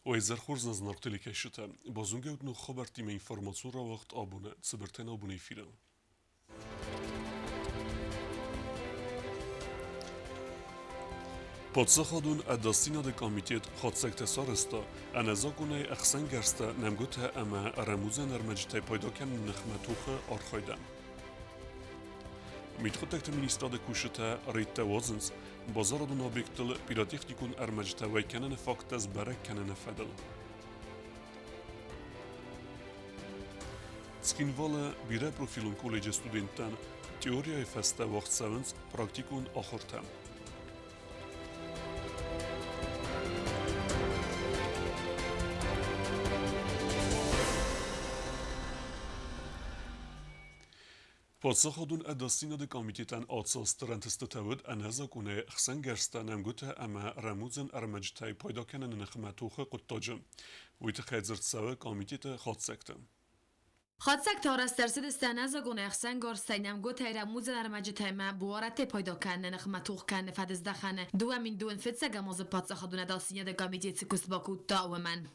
Уӕ изӕр хорз нӕ зынаргъ телекӕсджытӕ! Базонгӕ ут ног хабӕрттимӕ информацион рауагъд абоны цыбыртӕн абоны эфиры. Паддзахадон ӕдасдзинады комитет хатдзӕгтӕ сарӕзта, ӕнӕзакъонӕй ӕхсӕнгӕрзтӕ, нӕмгуытӕ ӕмӕ рӕмудзӕн ӕрмӕджытӕй пайда кӕныны ныхмӕ тохы архайдӕн. Мидхъуыддӕгты министрады кусджытӕ рейдтӕ уадзынц базарадон объекттыл пиротехникон ӕрмӕджытӕ уӕй кӕныны факттӕ сбӕрӕг кӕныны фӕдыл. Цхинвалы бирӕпрофилон колледжы студенттӕн теорияйы фӕстӕ уагъд цӕуынц практикон ахуыртӕ. Паддзахадон ӕдасдзинады комитетӕн ацы стыр ӕнтыстытӕ уыд ӕнӕзакъонӕй ӕхсӕнгӕрзтӕ, нӕмгуытӕ ӕмӕ рӕмудзӕн ӕрмӕджытӕй пайда кӕныны ныхмӕ тохы хъуыддаджы. Уый тыххӕй дзырд цӕуы комитеты хатдзӕгты. Хатдзӕгтӕ арӕзт ӕрцыдысты ӕнӕзакъон ӕхсӕнгӕрзтӕй, нӕмгуытӕй, рӕмудзӕн ӕрмӕджытӕ ӕмӕ буарадтӕй пайда кӕныны ныхмӕ тох кӕныны фӕдыздӕхӕны 2002 фыццӕгӕм азы паддзахадон ӕдасдзинады комитет цы куыст бакодта, уымӕн.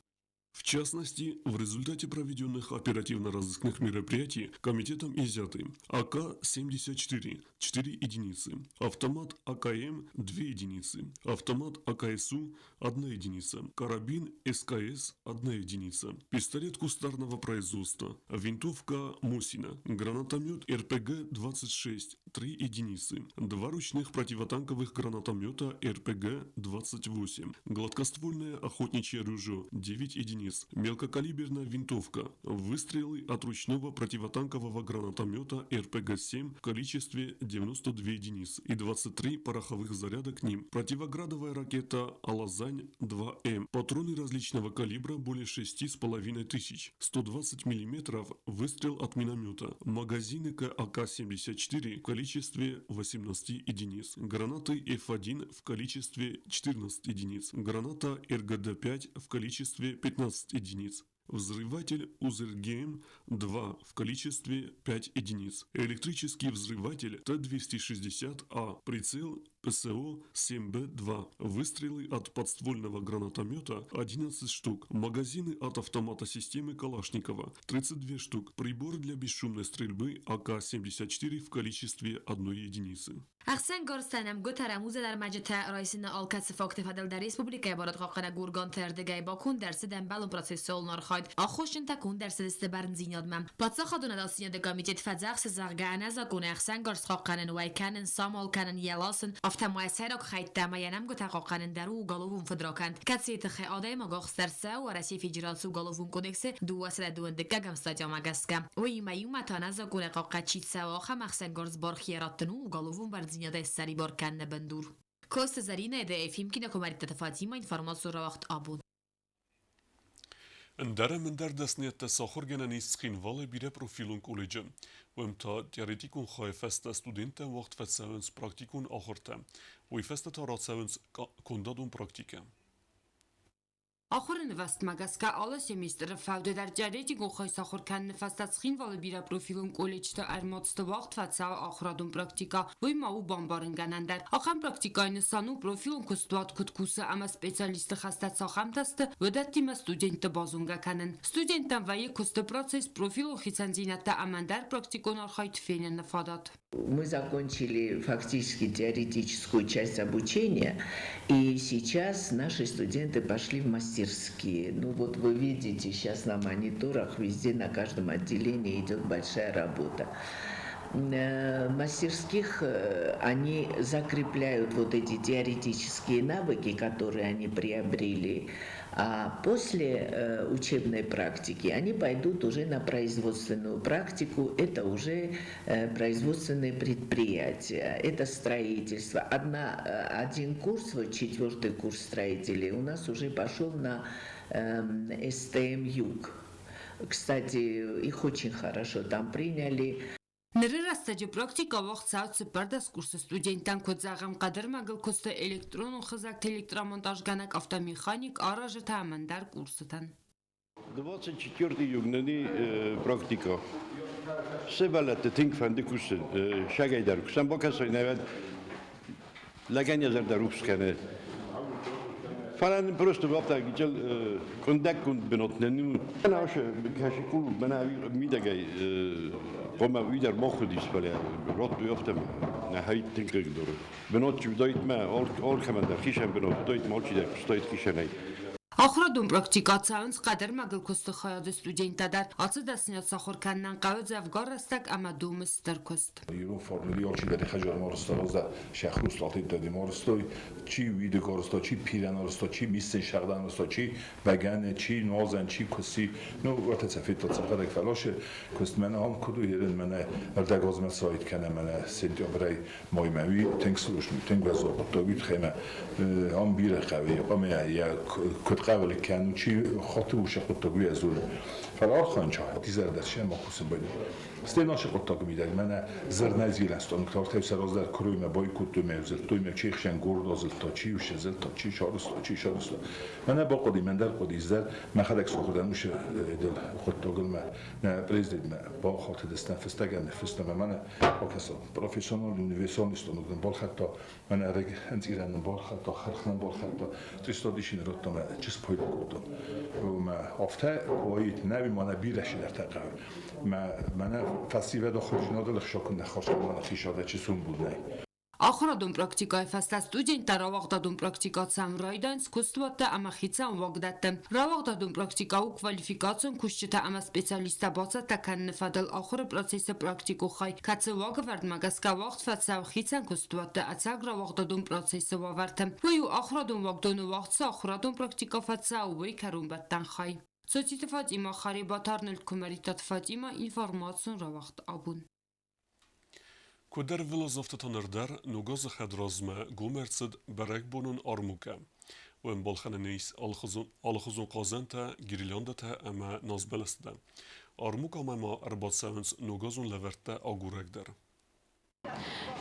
В частности, в результате проведенных оперативно-розыскных мероприятий комитетом изъяты АК-74 – 4 единицы, автомат АКМ – 2 единицы, автомат АКСУ – 1 единица, карабин СКС – 1 единица, пистолет кустарного производства, винтовка Мосина, гранатомет РПГ-26 – 3 единицы, два ручных противотанковых гранатомета РПГ-28, гладкоствольное охотничье ружье 9 единиц, мелкокалиберная винтовка, выстрелы от ручного противотанкового гранатомета РПГ-7 в количестве 92 единицы и 23 пороховых заряда к ним, противоградовая ракета «Алазань-2М», патроны различного калибра более 6,5 тысяч, 120 миллиметров выстрел от миномета, магазины к АК-74 в количестве 18 единиц, гранаты F1 в количестве 14 единиц, граната РГД-5 в количестве 15 единиц, Взрыватель Узергем-2 в количестве 5 единиц. Электрический взрыватель Т-260А. Прицел ПСО-7Б2. Выстрелы от подствольного гранатомета 11 штук. Магазины от автомата системы Калашникова 32 штук. Прибор для бесшумной стрельбы АК-74 в количестве 1 единицы. Ӕхсӕнгарзтӕ нӕмгуытӕ рӕмудзӕн ӕрмӕджытӕ райсыны алкӕцы факты фӕдыл дӕр республикӕйы барадхъахъхъӕнӕг органты ӕрдыгӕй баконд ӕрцыд ӕмбӕлон процессуалон архайд, аххосджынтӕ конд ӕрцыдысты бӕрндзинадмӕ. Паддзахадон ӕдасдзинады комитет фӕдзӕхсы, зӕгъгӕ, ӕнӕзакъон ӕхсӕнгарз хъахъхъӕнын, уӕй кӕнын, самал кӕнын, йӕ ласын, афтӕ ма йӕ сӕйраг хӕйттӕ ӕмӕ йӕ нӕмгуытӕ хъахъхъӕнын дӕр у уголовон фыдракӕнд, кӕцыйы тыххӕй адӕймаг ахст ӕрцӕуы Уӕрӕсейы Федерацийы Уголовон кодексы 222 статьямӕ гӕсгӕ. Уыимӕ иумӕ та ӕнӕзакъонӕй хъахъхъӕд чи цӕуы, ахӕм ӕхсӕнгарз бархийӕ раттын у уголовон бӕрндзинадӕй ссӕрибар кӕныны бындур. Коцты Зӕринӕ ДФИ-м кинокомаридтаты Фатима информацион рауагъд абон. Ӕндӕр ӕмӕ ӕндӕр дӕсныйӕдтӕ сахуыргӕнӕн ис Цхинвалы бирӕпрофилон колледжы. Уым та теоретикон хайы фӕстӕ студенттӕ уагъд фӕцӕуынц практикон ахуыртӕ. Уый фӕстӕ та рацӕуынц кондадон практикӕ. Ахуыры нывӕзтмӕ гӕсгӕ алы семестры фӕуды дӕр теоретикон хай сахуыр кӕныны фӕстӕ Цхинвалы бирӕпрофилон колледжты ӕрмадзты уагъд фӕцӕуы ахуырадон практикӕ. Уый ма у бамбарынгӕнӕн дӕр. Ахӕм практикӕйы нысан у профилон куыстуат куыд кусы ӕмӕ специалистты хӕстӕ цахӕмтӕ сты, уыдӕттимӕ студентты базонгӕ кӕнын. Студенттӕн вӕййы куысты процесс, профилон хицӕндзинӕдтӕ ӕмӕ ӕндӕр практикон архайд феныны фадат. Мы закончили фактически теоретическую часть обучения, и сейчас наши студенты пошли в мастерские. Ну вот вы видите, сейчас на мониторах везде на каждом отделении идет большая работа. Мастерских они закрепляют вот эти теоретические навыки, которые они приобрели, а после учебной практики они пойдут уже на производственную практику, это уже производственные предприятия, это строительство. Один курс, вот четвертый курс строителей у нас уже пошел на СТМ «Юг». Кстати, их очень хорошо там приняли. Ныры рӕстӕджы практикӕ уагъд цӕуы 14 курсы студенттӕн, куыд зӕгъӕм, хъӕдӕрмӕгыл куысты электронон хызӕгты электромонтажгӕнӕг автомеханик аразджытӕ ӕмӕ ӕндӕр курсытӕн. 24 июньы практикӕ. Сывӕллӕтты тынг фӕнды кусын, сагӕй дӕр куысӕн бакӕсой, нӕ лӕгӕн йӕ зӕрдӕ рухс кӕны. Фӕлӕ нын просто афтӕ гичел къуындӕггонд бынат нӕ у. Наше кӕсикул мӕнӕ мидӕгӕй хъуамӕ уый дӕр мах уыдис, фӕлӕ радтой афтӕ нӕ хай тынг хъыгдары. Бынат чи уыдаид мӕ алкӕмӕн дӕр хицӕн бынат уыдаид, ма алчидӕр куыстаид хицӕнӕй. Ахуырадон практикӕ цӕуынц хъӕдӕрмӕгыл куысты хайады студенттӕ дӕр. Ацы дӕсныйад сахуыр кӕнынӕн хъӕуы дзӕвгар рӕстӕг ӕмӕ домы стыр куыст. Ирон формули алчидӕр хӕджар арызта, сӕхрусталтитӕ арызтой, чи уидыг арызта, чи пирӕн арызта, чи миссин сӕгъдӕн арызта, чи бӕгӕны, чи нуазӕн, чи куыси. Ну, уӕртӕ сӕ федта цӕхӕдӕг фӕласы куыст мӕнӕ ам куыд у ерын, мӕнӕ ӕрдӕгазмӕ сайт кӕнӕ мӕнӕ сентябрӕй маймӕ уый тынг сложный, тынг уӕззау хъуыддаг уый тыххӕй мӕ ам бирӕ хъӕуы, хъуамӕ йӕ куыд хъӕуы кӕнын, чи хаты уыцы хъуыддаг уый ӕз зонын. Фӕлӕ архайын ча, изӕр сӕм акусын байдыдта. Стӕй нашы хъуыддаг мидӕг мӕнӕ зӕрнӕзилӕн станок сӕ раздӕр куыроймӕ байкодтой мӕ зылдтой мӕ чи хсӕн горд азылдта, чи зылдта, чи сарызта, чи сарызта. Мӕнӕ бахъуыди, мӕн дӕр хъуыди дӕр, мӕхӕдӕг сахуыр дӕн уыцы хъуыддагыл мӕ нӕ президентмӕ бахатыдыстӕм фыстӕгӕн ныффыстам ӕмӕ мӕнӕ бакӕсӕм профессионал универсальный станок нын балхӕдта, мӕнӕ ӕнцъирӕн нын балхӕдта, хырх нын балхӕдта, цъистадисин радта мӕ чыс пайда кодтон. Мӕ афтӕ куы нӕ мӕнӕ бирӕ чидӕртӕ хъӕуы. Мӕ мӕнӕ фӕсивӕд ахуырдзинады лӕгъстӕ куы нӕ ххӕст мӕнӕ хисадӕ чи сумбул нӕй. Ахуырадон практикӕйы фӕстӕ студенттӕ рауагъдадон практикӕ цӕуын райдайынц куыстуӕттӕ ӕмӕ хицӕн уагдӕтты. Рауагъдадон практикӕ у квалификацион кусджытӕ ӕмӕ специалисттӕ бацӕттӕ кӕныны фӕдыл ахуыры процессы практикон хай, кӕцы уагӕвӕрдмӕ гӕсгӕ уагъд фӕцӕуы хицӕн куыстуӕтты ӕцӕг рауагъдадон процессы уавӕрты. Уый у ахуырадон уагдоны уагъд цы ахуырадон практикӕ фӕцӕуы, уый кӕронбӕттӕн хай. Социты Фатима, Харебаты Арнольд, Куымӕридтаты Фатима, информацион рауагъд абон. Куыд ӕрвылаз, афтӕ та ныр дӕр Ногазы хӕдразмӕ гом ӕрцыд бӕрӕгбонон армукъа. Уым балхӕнӕн ис алыхуызон хъазӕнтӕ, гирляндӕтӕ ӕмӕ назбӕлӕстӕ. Армукъамӕ ма ӕрбацӕуынц ногазон лӕвӕрттӕ агурӕг дӕр.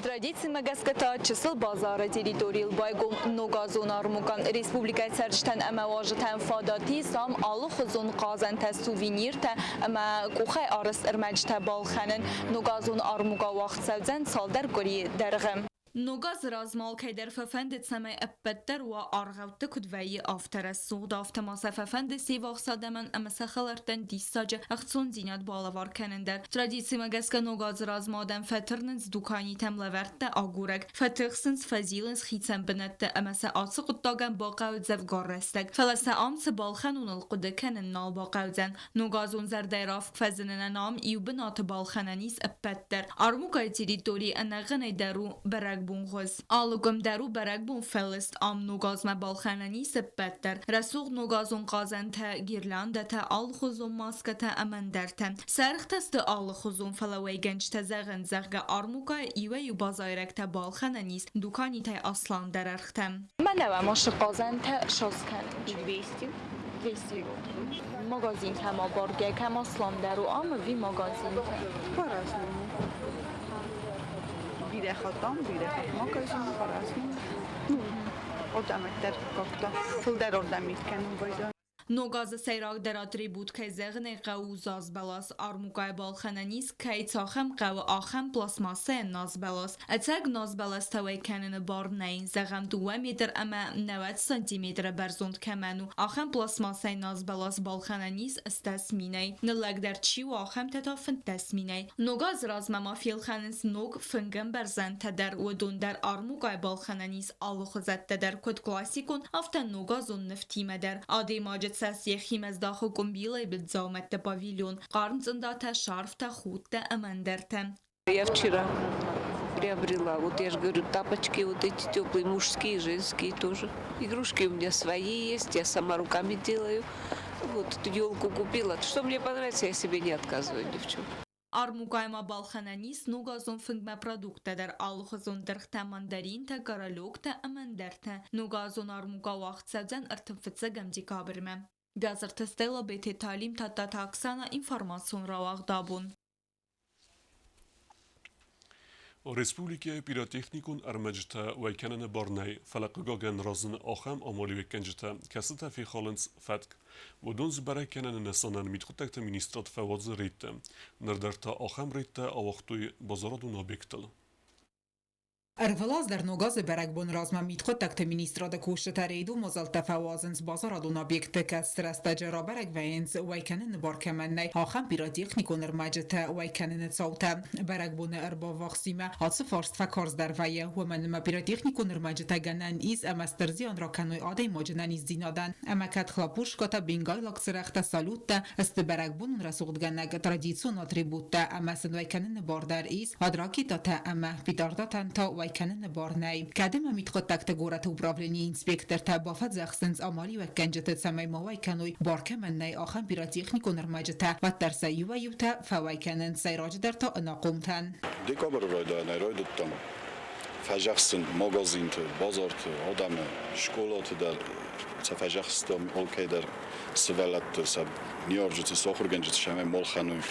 Традицимӕ гӕсгӕ та чысыл базары территорийыл байгом ногазон армукъа. Республикӕйы цӕрджытӕн ӕмӕ уазджытӕн фадат ис ам алыхуызон хъазӕнтӕ, сувениртӕ ӕмӕ къухӕй арӕзт ӕрмӕджытӕ балхӕнын. Ногазон армукъа уагъд цӕудзӕн цалдӕр къуырийы дӕргъы. Ногазы размӕ алкӕйдӕр фӕфӕнды, цӕмӕй ӕппӕт дӕр уа аргъӕутты куыд вӕййы, афтӕ рӕсугъд, афтӕ ма сӕ фӕфӕнды се ввахс адӕмӕн ӕмӕ сӕ хӕлӕрттӕн диссаджы ӕхцондзинад балӕвар кӕнын дӕр. Традицимӕ гӕсгӕ Ногазы размӕ адӕм фӕтырнынц дуканитӕм лӕвӕрттӕ агурӕг, фӕтыхсынц, фӕзилынц хицӕн бынӕтты ӕмӕ сӕ ацы хъуыддагӕн бахъӕуы дзӕвгар рӕстӕг. Фӕлӕ сӕ ам цы балхӕноныл хъуыды кӕнын нал бахъӕудзӕн. Ногазон зӕрдӕйы равг фӕзынынӕн ам иу бынаты балхӕнӕн ис ӕппӕт дӕр. Армукъайы территори ӕнӕхъӕнӕй дӕр у бӕрӕгбонгъуыз. Алы къуым дӕр у бӕрӕгбон фӕлыст, ам ногазмӕ балхӕнӕн ис ӕппӕт дӕр. Рӕсугъд ногазон хъазӕнтӕ, гирляндӕтӕ, алыхуызон маскӕтӕ ӕмӕ ӕндӕртӕ. Сӕ ӕргътӕ сты алыхуызон, фӕлӕ уӕйгӕнджытӕ зӕгъынц, зӕгъгӕ, армукъайы иуӕй-иу базайрӕгтӕ балхӕнӕн ис дуканитӕй асламдӕр ӕргътӕм. Мӕнӕ уӕм ацы хъазӕнтӕ сос кӕнын. 200. 200. Магазинтӕ ма баргӕ кӕм асламдӕр у ам ӕви магазинтӕ? По-разному. Бирӕ хатт ам, бирӕ хатт магазин, по-разному. Ну, одӕмӕддӕр как-то фылдӕр ордӕм кӕнын байдайы. Ногазы сӕйрагдӕр атрибут, кӕй зӕгъын ӕй хъӕуы, у зазбӕлас. Армукъайы балхӕнӕн ис, кӕй цахӕм хъӕуы, ахӕм пластмассӕйӕн назбӕлас. Ӕцӕг назбӕлӕстӕ уӕй кӕныны бар нӕй. Зӕгъӕм, 2 метр ӕмӕ 90 сантиметры бӕрзонд кӕмӕн у, ахӕм пластмассӕйы назбӕлас балхӕнӕн ис 80 000-ӕй. Ныллӕгдӕр чи у, ахӕмтӕ та 15 000-ӕй. Ногазы размӕ ма фелхӕнынц ног фынгӕмбӕрзӕнтӕ дӕр, уыдон дӕр армукъайы балхӕнӕн ис алыхуызӕттӕ дӕр, куыд классикон, афтӕ ногазон нывтимӕ дӕр. Адӕймаджы цӕст йӕхимӕ здахы къуымбилӕй быд дзаумӕтты павильон, хъарм цъындатӕ, шарфтӕ, худтӕ ӕмӕ ӕндӕртӕ. Я вчера приобрела, вот я же говорю, тапочки вот эти теплые, мужские, женские тоже. Игрушки у меня свои есть, я сама руками делаю. Вот эту елку купила. Что мне понравится, я себе не отказываю ни в чем. Армукъайы ма балхӕнӕн ис ногазон фынгмӕ продукттӕ дӕр, алыхуызон дыргътӕ, мандаринтӕ, королёктӕ ӕмӕ ӕндӕртӕ. Ногазон армукъа уагъд цӕудзӕн 31 декабрмӕ. Биазырты Стелла, Бететы Алим, Тадтаты Оксана, информацион рауагъд абон. Республикӕйы пиротехникон ӕрмӕджытӕ уӕй кӕныны бар нӕй, фӕлӕ хъыгагӕн разыны ахӕм амалиуӕггӕнджытӕ, кӕцытӕ фехалынц фӕтк. Уыдон дзы бӕрӕг кӕныны нысанӕн мидхъуыддӕгты министрад фӕуадзы рейдтӕ. Ныр дӕр та ахӕм рейдтӕ ауагътой базарадон объекттыл. Ӕрвылаз дӕр Ног азы бӕрӕгбоны размӕ Мидхъуыддӕгты министрады кусджытӕ рейдон мадзӕлттӕ фӕуадзынц базарадон объектты, кӕцы рӕстӕджы рабӕрӕг вӕййынц, уӕй кӕныны бар кӕмӕн нӕй, ахӕм пиротехникон ӕрмӕджытӕ уӕй кӕныны цаутӕ. Бӕрӕгбоны ӕрбаввахсимӕ ацы фарст фӕкарздӕр вӕййы, уымӕн ӕмӕ пиротехникон ӕрмӕджытӕ гӕнӕн ис ӕмӕ стыр зиан ракӕной адӕймаджы ӕнӕниздзинадӕн. Ӕмӕ кӕд хлопушкӕтӕ, бенгайлаг цырӕгътӕ, салюттӕ сты бӕрӕгбонон рӕсугъдгӕнӕг традицион атрибуттӕ ӕмӕ сын уӕй кӕныны бар дӕр ис, уӕд ракетӕтӕ ӕмӕ петардатӕн та уӕй кӕныны бар нӕй. Кӕд ӕмӕ мидхъуыддӕгты горӕты управленийы инспектортӕ бафӕдзӕхсынц амалиуӕггӕнджыты, цӕмӕй ма уӕй кӕной, бар кӕмӕн нӕй, ахӕм пиротехникон ӕрмӕджытӕ, уӕддӕр сӕ иуӕй-иутӕ фӕуӕй кӕнынц, сӕйраджыдӕр та ӕнахъомтӕн. Декабры райдайӕнӕй райдыдтам фӕзӕхсын магазинты, базарты, адӕмы, скъолаты дӕр сӕ фӕзӕхстам алкӕй дӕр сывӕллӕтты, сӕ ныййарджыты, сӕ ахуыргӕнджыты сӕмӕй ма лхӕной,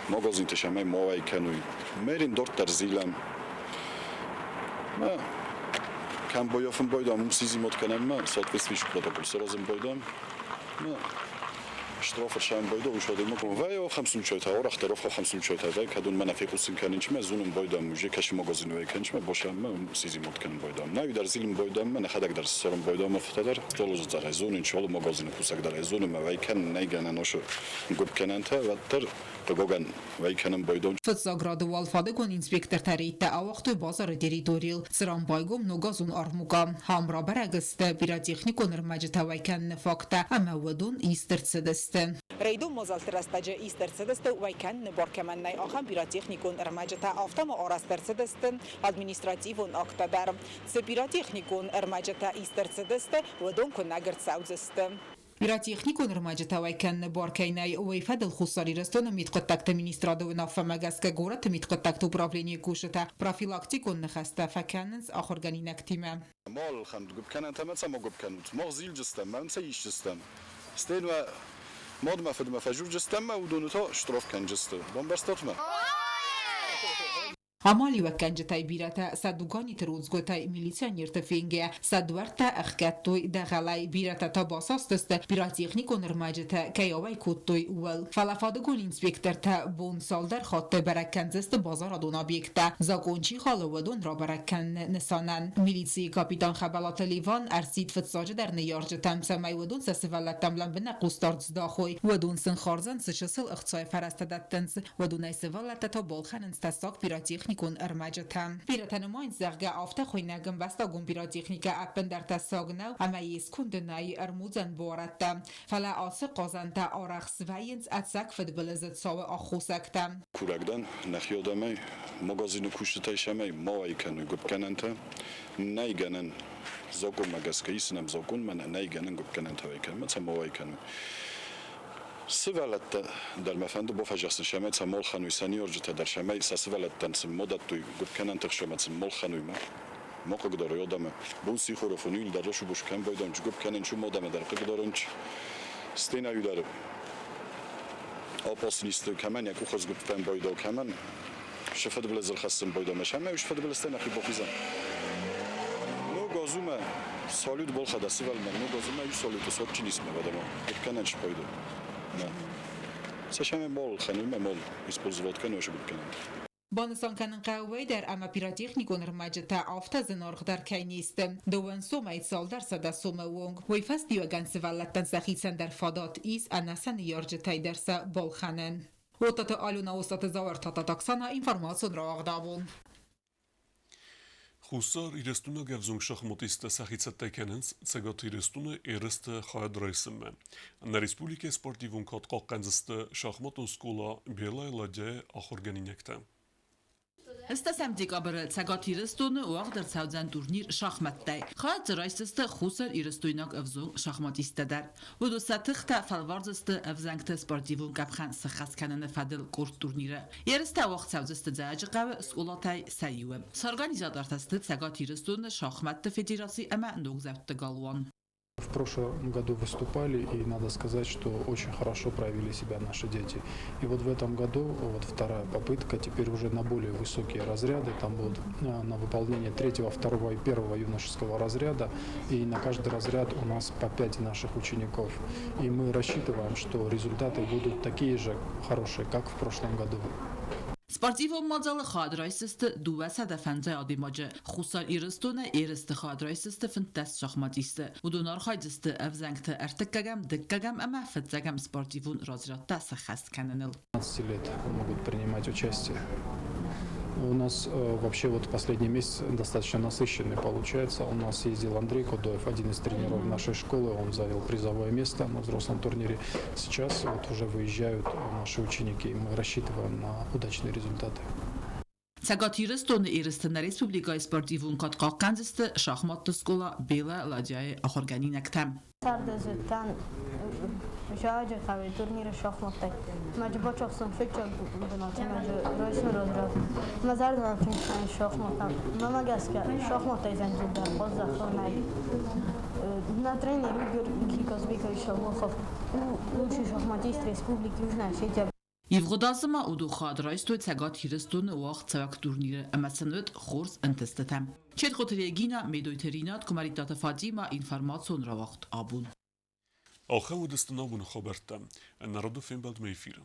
магазинты сӕмӕй ма уӕй кӕной. Мэрин дарддӕр зилӕм. Мӕ кӕм баййафын байдам, уым сизимот кӕнӕм мӕ соответствующий протокол саразын байдам. Мӕ штраф ӕрсӕн байдо уый адӕймаг вӕй ахӕм случайтӕ, арӕхдӕр ахӕм случайтӕ вӕй, кӕд уын мӕ нӕ фехъусын кӕнын, чи мӕ зонын байдам, уже кӕсы магазины уӕй кӕнын, чи мӕ босӕммӕ сизимот кӕнын байдам. Нӕ дӕр зилын байдам, мӕ нӕхӕдӕг дӕр ссарын байдам, афтӕ дӕр. Стъолы дзӕгъӕй зонын, чи алы магазины кусӕг дӕр ӕй зоны, мӕ уӕй кӕнын нӕй гӕнӕн ошы гуыпп кӕнӕнтӕ, уӕддӕр хъыгагӕн уӕй кӕнын байдон. Фыццаг рады уӕлфадыгон инспектортӕ рейдтӕ ауагътой базары территорийыл, цыран байгом ногазон армукъа. Ам рабӕрӕг сты пиротехникон ӕрмӕджытӕ уӕй кӕныны факттӕ ӕмӕ уыдон ист ӕрцыдысты. Рейдон мадзӕлтты рӕстӕджы ист ӕрцыдысты уӕй кӕныны бар кӕмӕн нӕй, ахӕм пиротехникон ӕрмӕджытӕ, афтӕ ма арӕзт ӕрцыдысты административон акттӕ дӕр. Цы пиротехникон ӕрмӕджытӕ ист ӕрцыдысты, уыдон куынӕг ӕрцӕудзысты. Пиротехникон ӕрмӕджытӕ уӕй кӕныны бар кӕй нӕй, уый фӕдыл Хуссар Ирыстоны мидхъуыддӕгты министрады уынаффӕмӕ гӕсгӕ горӕты мидхъуыддӕгты управленийы кусджытӕ профилактикон ныхӕстӕ фӕкӕнынц ахуыргӕнинӕгтимӕ. Мал хӕндгуыпп кӕнӕнт ӕмӕ цӕмӕ гуыпп кӕнут? Мах зилджыстӕм, мӕн сӕ исджыстӕм. Стӕй уӕ мадмӕ фыдмӕ фӕжурджыстӕм мӕ уыдоны та штраф кӕнджысты. Бамбӕрстат мӕ? Амалиуӕггӕнджытӕй бирӕтӕ сӕ дуканиты рудзгуытӕй милиционерты фенгӕйӕ сӕ дуӕрттӕ ӕхгӕдтой дӕгъӕлӕй, бирӕтӕ та басастысты, пиротехникон ӕрмӕджытӕ кӕй ауӕй кодтой, ууыл. Фӕлӕ фадыгон инспектортӕ бон цалдӕр хатты бӕрӕг кӕндзысты базарадон объекттӕ, закъон чи халы, уыдон рабӕрӕг кӕныны нысанӕн. Милицийы капитан Хӕбӕлаты Ливан ӕрсидт фыццаджыдӕр ныййарджытӕм, цӕмӕй уыдон сӕ сывӕллӕттӕм лӕмбынӕг хъусдард здахой, уыдон сын хардзӕн цы чысыл ӕхцайы фӕрӕзтӕ дӕттынц, Уыдонӕй сывӕллӕттӕ та балхӕнынц тӕссаг пиротехникон ӕрмӕджытӕ. Бирӕтӕ нымайынц, зӕгъгӕ, афтӕ хуыйнӕг ӕмбӕстагон пиротехникӕ ӕппындӕр тӕссаг нӕу ӕмӕ йе сконды нӕй ӕрмудзӕн буарадтӕ. Фӕлӕ ацы хъазӕнтӕ арӕх свӕййынц ӕцӕг фыдбылызы цауы аххосӕгтӕ. Курӕг дӕн нӕхи адӕмӕй, магазины кусджытӕй сӕмӕй ма уӕй кӕной гуыппгӕнӕнтӕ. Нӕй гӕнӕн закъонмӕ гӕсгӕ исынӕм закъонмӕ нӕй гӕнӕн гуыппгӕнӕнтӕ уӕй кӕнынмӕ, цӕмӕ уӕй кӕной. Сывӕллӕттӕ дӕр мӕ фӕнды бафӕдзӕхсын, цӕмӕй сӕ ма лхӕной, сӕ ныййарджытӕ дӕр, цӕмӕй сӕ сывӕллӕттӕн сын ма дӕттой гуыппгӕнӕнты хсӕмӕ сын ма лхӕной ма. Ма хъыгдарой адӕмы. Бон сихоры фонуил дӕр рӕсугъд кӕм байдам, гуыпп кӕнын чу мадӕмӕ дӕр хъыгдарынч. Стенайы дӕр опаснисты кӕмӕн йӕ къухы сгуыппӕн байдау, кӕмӕн шы фыдбылыз ӕрхӕссын байдамӕ, сӕмӕ уыш фыдбылызтӕ нӕхи бахизӕм. Ног азумӕ салют балхӕда сывӕлмӕ, ног азумӕ ю салюты сотчинисмӕ вӕдӕмӕ, гуыппгӕнӕн спайда. Нӕ. Сӕ мал хӕнуймӕ мал использовать кӕнӕ сгуыппгӕнӕн. Банысан кӕнын хъӕуы уый дӕр, ӕмӕ пиротехникон ӕрмӕджытӕ афтӕ зынаргъдӕр кӕй не сты, дыууын сомӕй цалдӕр сӕдӕ сомы онг. Уый фӕстиуӕгӕн сывӕллӕттӕн сӕхицӕн дӕр фадат ис ӕнӕ сӕ ныййарджытӕй дӕр сӕ балхӕнын. Уотаты Алена, Остаты Зауыр, Татат Оксана, информацион рауагъдабон. Хуссар Ирыстонаг ӕвзонг шахматисттӕ сӕхи цӕттӕ кӕнынц Цӕгат Ирыстоны ерысты хайад райсынмӕ. Нӕ республикӕйы спортивон кад хъахъхъӕндзысты шахматон скъола Белая ладья-йы ахуыргӕнинӕгтӕ. Ӕстӕсӕм декабры Цӕгат Ирыстоны уагъд ӕрцӕудзӕн турнир шахмӕттӕй. Хайад дзы райсдзысты хуссар-ирыстойнаг ӕвзонг шахматисттӕ дӕр. Уыдон сӕ тыхтӕ фӕлвардзысты ӕвзӕнгты спортивон къӕпхӕн сыххӕст кӕныны фӕдыл къорд турниры. Ерыстӕ уагъд цӕудзысты Дзӕуджыхъӕуы скъолатӕй сӕ иуы. Сӕ организатортӕ сты Цӕгат Ирыстоны шахмӕтты федераци ӕмӕ ногдзӕутты галуан. В прошлом году выступали, и надо сказать, что очень хорошо проявили себя наши дети. И вот в этом году вот вторая попытка, теперь уже на более высокие разряды, там будут на выполнение третьего, второго и первого юношеского разряда, и на каждый разряд у нас по пять наших учеников. И мы рассчитываем, что результаты будут такие же хорошие, как в прошлом году. Спортивон мадзалы хайад райсдзысты 250 адӕймаджы. Хуссар Ирыстоны ерысты хайад райсдзысты 15 шахматисты. Уыдон архайдзысты ӕвзӕнгты ӕртыккӕгӕм, дыккӕгӕм ӕмӕ фыццӕгӕм спортивон разрядтӕ сӕххӕст кӕныныл. 15 лет могут принимать участие. У нас вообще вот последний месяц достаточно насыщенный получается. У нас ездил Андрей Кодоев, один из тренеров нашей школы. Он занял призовое место на взрослом турнире. Сейчас вот уже выезжают наши ученики, и мы рассчитываем на удачные результаты. Цӕгат Ирыстоны ерысты нӕ республикӕйы спортивон кад хъахъхъӕндзысты шахматты скъола Белая ладья-йы ахуыргӕнинӕгтӕ. Цардӕзыдтӕн Зӕуджыхъӕуы турниры шахматтӕй. Мӕ бачахсон фыццаг бынаты мӕ райсон разряд. Мӕ зӕрдӕмӕ тынг шахматтӕ. Мӕмӕ гӕсгӕ шахматтӕй зӕнджылдӕр хъазахъхъ нӕй. Нӕ тренер Игорь Казбекович Шавлохов у лучший шахматист Республики Южная Осетия. Ивгъуыд азы ма уыдон хайад райстой Цӕгат Ирыстоны уагъдцӕуӕг турниры ӕмӕ сын уыд хорз ӕнтыстытӕ. Четхоты Регина, Медойты Ринат, Куымӕридтаты Фатимӕ, информацион рауагъд абон. Ахӕм уыдысты нӕ абоны хабӕрттӕ. Ӕнӕрады фембӕлдмӕ эфиры.